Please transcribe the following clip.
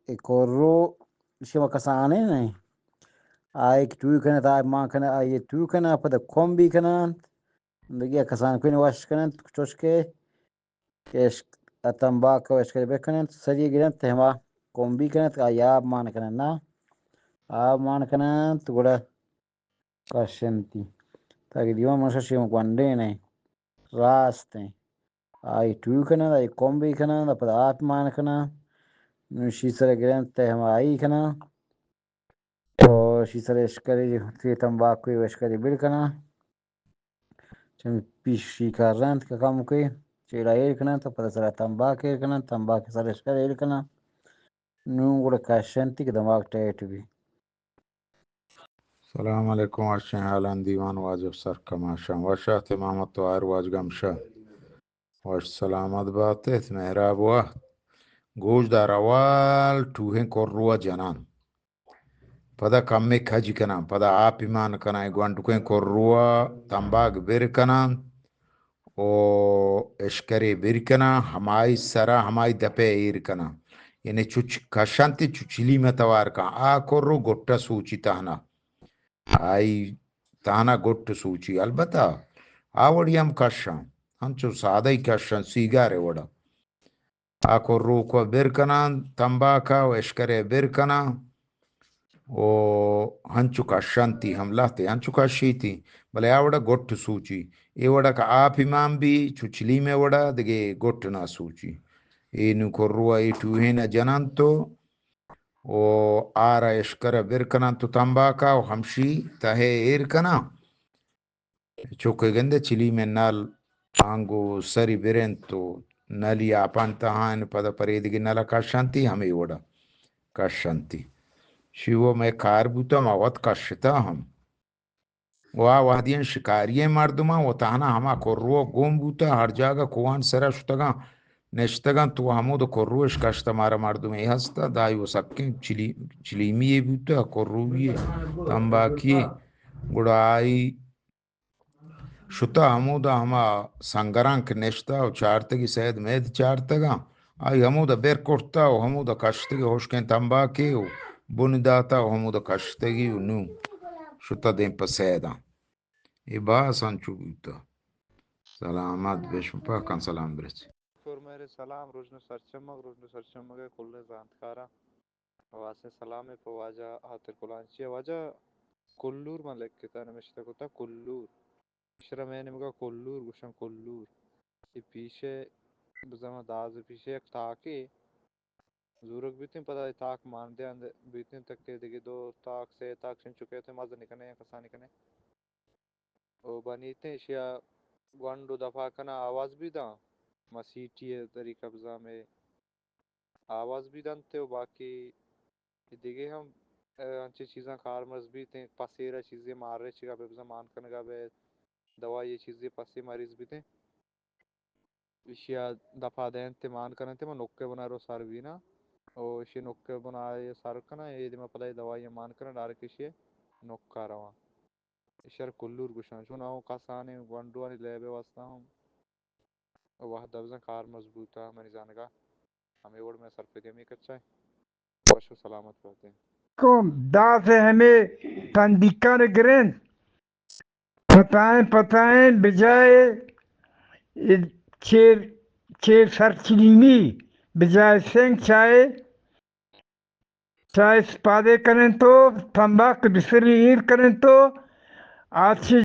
اے کرو شما کسانے نہ، آئی کہ ٹوئی کنت، آئی مان کنت، آئی ٹوئی کنت، پدا کمبی کننت، دگہ کسان کن وش کننت، چوشکہ کہ اش-، ء تمباک ء اشکر بکننت، سری گرنت، ہما کمبی کننت، آئی آب مان کننت، نا، آب مان کننت، گڑا کشنتی۔ تاکہ دیوان من شش گونڈین ء راست ء۔ آئی ٹوئی کننت، آئی کمبی کننت، پدا آپ مان کننت۔ نوں شی سر گرنت، تہ ہما آئی کننت۔ او شی سر اشکری، تی تمباکوی و اشکری بل کننت۔ چمی پیشی کار رنت کہ کم کوئی چیڑا ایر کننت، پدا سر تمباک ایر کننت، تمباک سر اشکر ایر کننت۔ نوں گڑا کشنتی کہ دماغ ٹیٹ بی۔ سلام علیکم، وشیں حالاں دیوان واجہ سر کماشاں۔ وش آتے محمد توار واجگم شہ۔ وش سلامت بات ات، مہراب وات۔ گوش دار اول ٹوہیں کروا جنان۔ پدا کمے کج کنان، پدا آپی مان کنان، گونڈکیں کروا تمباک بر کنان۔ و اشکرے بر کناں، ہمائی سرا ہمائی دپے ایر کناں۔ یعنی چو چ-، کشنت چو چلیمہ توار کن۔ آ کرو گٹا سوچی تہنا۔ آئی تہنا گٹ سوچی۔ البتہ آ وڑی ہم کشاں۔ ہنچو سادہ ہی کشاں، سیگارے وڑا۔ آ کرو کو بر کناں، تمباکا و اشکرے بر کناں۔ و ہنچو کشنتی ہم لہتے، ہنچو کشیتی، بلے آ وڑا گٹ سوچی۔ اے وڑا کہ آپ امام بی، چو چلیمے وڑا دگے گٹ نہ سوچی۔ اے نو کروا اے ٹوہینا جننت و آرا اشکرا بر کننت و تمباکا و ہمشی تہے ایر کناں۔ چوکے گندے چلیمے نل آنگو سری برنت و نلی آپان تہان، پدا پریدگی نلا کشنتی ہمے وڑا کشنتی۔ شیو مئے کار بوتا، ما وت کشتا ہم۔ و آ وہدیاں شکاری مردماں و تہنا ہما کرو گون بوتا، ہر جاگہ کوہان سرا شتگاں، نشتگاں تو ہمود کروش کشتا، مارا مردمے ہستا، دائی و سکیں چلی-، چلیمی بوتا، کروی تمباکی۔ گڑا آئی شتا ہمودا ہما سنگراں کہ نشتا و چارتگی سید مید چارتگاں، آئی ہمودا بر کرتا و ہمودا کشتگی ہشکیں تمباکے و بن داتا و ہمودا کشتگی و نو شتا دیم پہ سیداں۔ اے باز انچو بوتا۔ سلامت بش، پاکاں سلام برس۔ کور مہر سلام، روژن سرچمگ، روژن سرچمگ ء کلیں زانتکاراں۔ واسیں سلامے پہ واجہ ہاتر کلانچی ء۔ واجہ کلور من لکھتا، نبشتہ کتا کلور۔ اشرا مئے نیمگا کلور گوشن، کلور۔ اے پیشے بزاں داز پیشے یک تاکے زورگ بیتیں، پدا اے تاک ماندے اند بیتیں، تکے دگہ دو تاک، سے تاک چنچو کہتے مزن کنے یا کسانی کنے۔ او بنیتیں، اشیا گونڈ و دفا کنا آواز بی داں، ما سیٹی ء طریقہ بزاں مئے آواز بی دنت و باقی دگہ ہم، ء، انچیں چیزاں کارمرز بیتیں، پسیرا چیزے مار ریچگا بہ بزاں مان کنگا بہ دوائی چیزے پسے مریض بیتیں۔ ایشیا دپا دینت مان کننت، ما نکے بنا رو سر بینا۔ او ایشی نکے بنا سر کنا، اے دیما پدا دوائی مان کنا، ڈائریکٹ ایشی نکا رواں۔ ایشر کلور گوشاں، چون او کسانی گونڈوانی لیبے واسطہ ہم وہد بزاں کار مضبوط ء منی زانگا ہمے وڑ میں سرپدی ہمے کچا ہے۔ وش و سلامت باتیں۔ کو داس ہمے تندیکان گرین پتائیں پتائیں بجائے چیر، چیر سرچلیمی بجائے سنگ چائے چائے سپادے کنن تو تمباک بسری ایر کنن تو آتش